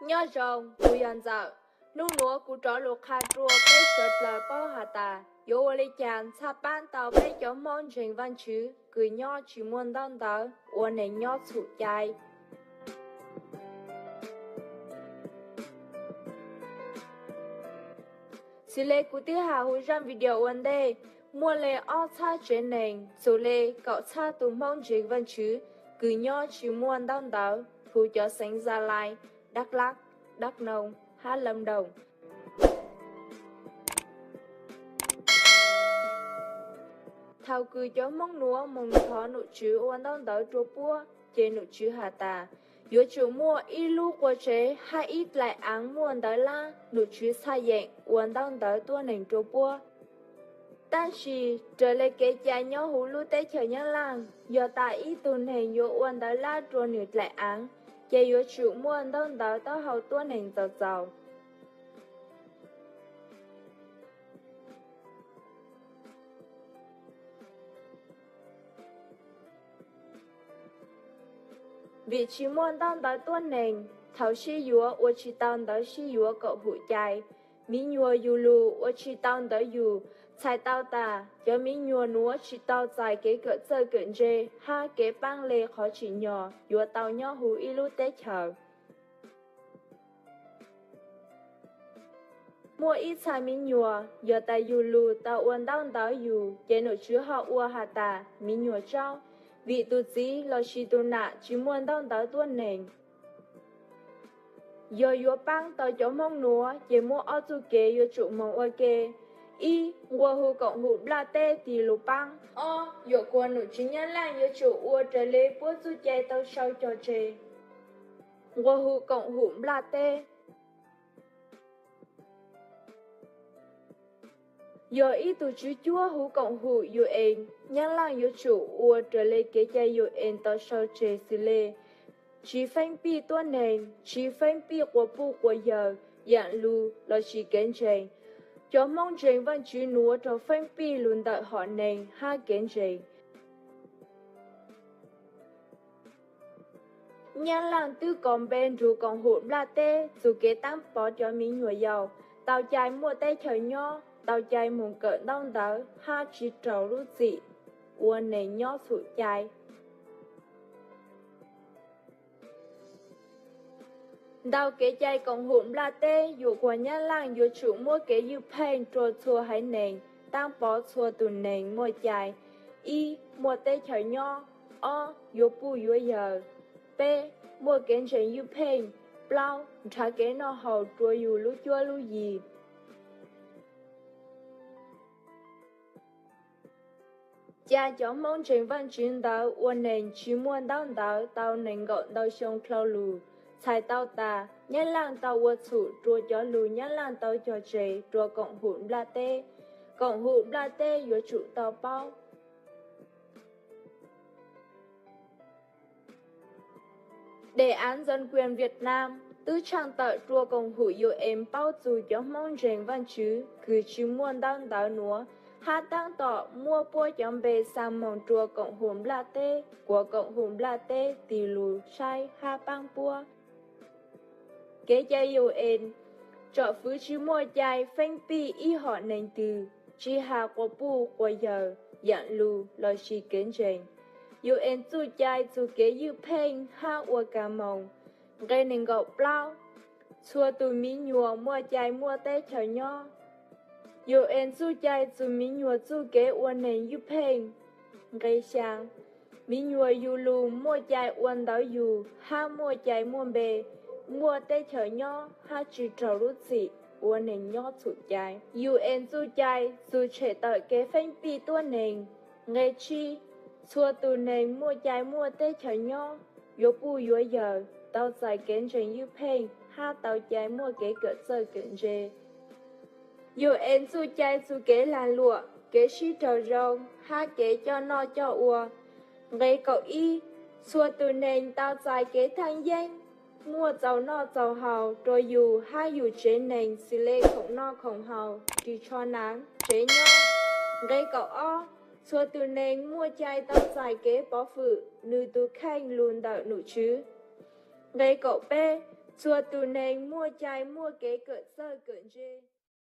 Nyob zoo, kuv yog Ntxawm. Hnub nuav kuv rov lug qha rua peb sawv dlawg paub has tas yuav ua li cas txhaj paab tau peb cov Hmoob ntseeg Vaajtswv kws nyob tsi muaj ntaub ntawv ua neeg nyob txhum cai. Xws le kuv twb has huv zaaj video ua ntej, muaj le ob txhab tsev neeg txug le kaum txhab tug Hmoob ntseeg Vaajtswv kws nyob tsi muaj ntaub ntawv huv cov xeev Za Lais, Dab Lab, Dab Noo hab Lam Doog. Thaus kws cov Hmoob nuav moog thov num tswv ua ntaub ntawv rua puab, ces num tswv has tas yuav tsum muaj ib lub quas tsev hab ib dlaim aav muaj ntawv lab, num tswv txhaj yeem ua ntaub ntawv tuab neeg rua puab. Tab sis raws le kev cai nyob huv lub teb chaws Nyab Laaj, yog tas ib tug neeg yuav ua ntawv lab rua nwg dlaim aav, ces yuav tsum muaj ntaub ntawv taub hau tuab neeg txaus txaus. Vim tsi muaj ntaub ntawv tuab neeg, thaus sib yuav ua tsi tau ntawv sib yuav koom hum cai, miv nyuas yug lug ua tsi tau ntawv yug, txhais tau tas cov miv nyuas nuav tsi tau txais kev kawm txawj kawm ntse hab kev paab le qhov tsim nyog yuav tau nyob huv ib lub teb chaws. Muaj ib txha miv nyuas, yog tas yug lug tau ua ntaub ntawv yug, ces num tswv ho ua has tas miv nyuas tsaub, vim tug txiv lossis tug nam tsi muaj ntaub ntawv tuab neeg. Yog yuav paab tau cov Hmoob nuav, ces muaj ob txuj kev yuav tsum moog ua ke. Ib, nqua hu koom hum nplaj teb tig lug paab. Ob, yuam kuas num tswv Nyab Laaj yuav tsum ua raws le puab txuj cai tau sau cog tseg. Nqua hu koom hum nplaj teb. Yog ib tug tswv cuab huv koom hum UN, Nyab Laaj yuav tsum ua raws le kev cai UN tau sau tseg xws le tsi feeb pij tuab neeg, tsi feeb pij quas puj quas yawg, yaam lug lossis kev ntseeg. Cov Hmoob ntseeg Vaajtswv nuav rua feeb pij lug ntawm hom neeg hab kev ntseeg. Nyab Laaj twb kos npe nrug koom hum nplaj teb txug kev taab pov cov miv nyuas yaus tau cai muaj teb chaws nyob, tau cai moog kawm ntaub ntawv hab tsi raug lub txim ua neeg nyob txhum cai. Ntau kev cai koom hum nplaj teb yuam kuas Nyab Laaj yuav tsum muab kev ywj pheej rua txhua haiv neeg, taab pov txhua tug neeg muaj cai. Ib, muaj teb chaws nyob. Ob, yuav puj yuav yawg. Peb, muaj kev ntseeg ywj pheej. Plaub, nrhav kev noj haus rua yug lub cuab lub yig. Ca cov Hmoob ntseeg Vaajtswv ntawd ua neeg tsi muaj ntaub ntawv tau nees nkaum ntau xyoo dlhau lug, txhais tau tas Nyab Laaj tau ua txhum rua cov lug Nyab Laaj tau cog tseg rua koom hum nplaj teb. Koom hum nplaj teb yuav tsum tau paub. Đề án Dân quyền Việt Nam twb tshaaj tawm rua koom hum UN paub txug cov Hmoob ntseeg Vaajtswv kws tsi muaj ntaub ntawv nuav, hab taab tom muab puab cov npe xa moog rua koom hum nplaj teb, kuas koom hum nplaj teb tig lug saib hab paab puab. Kev cai UN tsom fwv tsi muaj cai feeb pij ib hom neeg twg, tsi has quas puj quas yawg, yaam lug lossis kev ntseeg. UN txuj cai txug kev ywj pheej hab ua kag moos. Nqe nees nkaum plaub, txhua tug miv nyuas muaj cai muaj teb chaws nyob. UN txuj cai txug miv nyuas txuj kev ua neeg ywj pheej. Nqe xyaa, miv nyuas yug lug muaj cai ua ntawv yug hab muaj cai muaj npe, muaj teb chaws nyob hab tsi raug lub txim ua neeg nyob txhum cai. UN txuj cai txug tshem tawm kev feeb pij tuab neeg. Nqe tsib, txhua tug neeg muaj cai muaj teb chaws nyob, yuav puj yuav yawg, tau txais kev ntseeg ywj pheej hab tau cai muaj kev kawm txawj kawm ntse. UN txuj cai txug kev lag luam, kev sib raug zoo hab kev coj noj coj ua. Nqe kaum ib, txhua tug neeg tau txais kev thaaj yeeb, muaj txaus noj txaus haus rua yug hab yug tsev neeg xws le khoom noj khoom haus, ris tsho naav, tsev nyob. Nqe kaum ob, txhua tug neeg muaj cai tau txais kev pov fwm nwg tug kheej lug ntawm num tswv. Nqe kaum peb, Txhua tus neeg muaj cai muaj kev kawm txawj kawm ntse.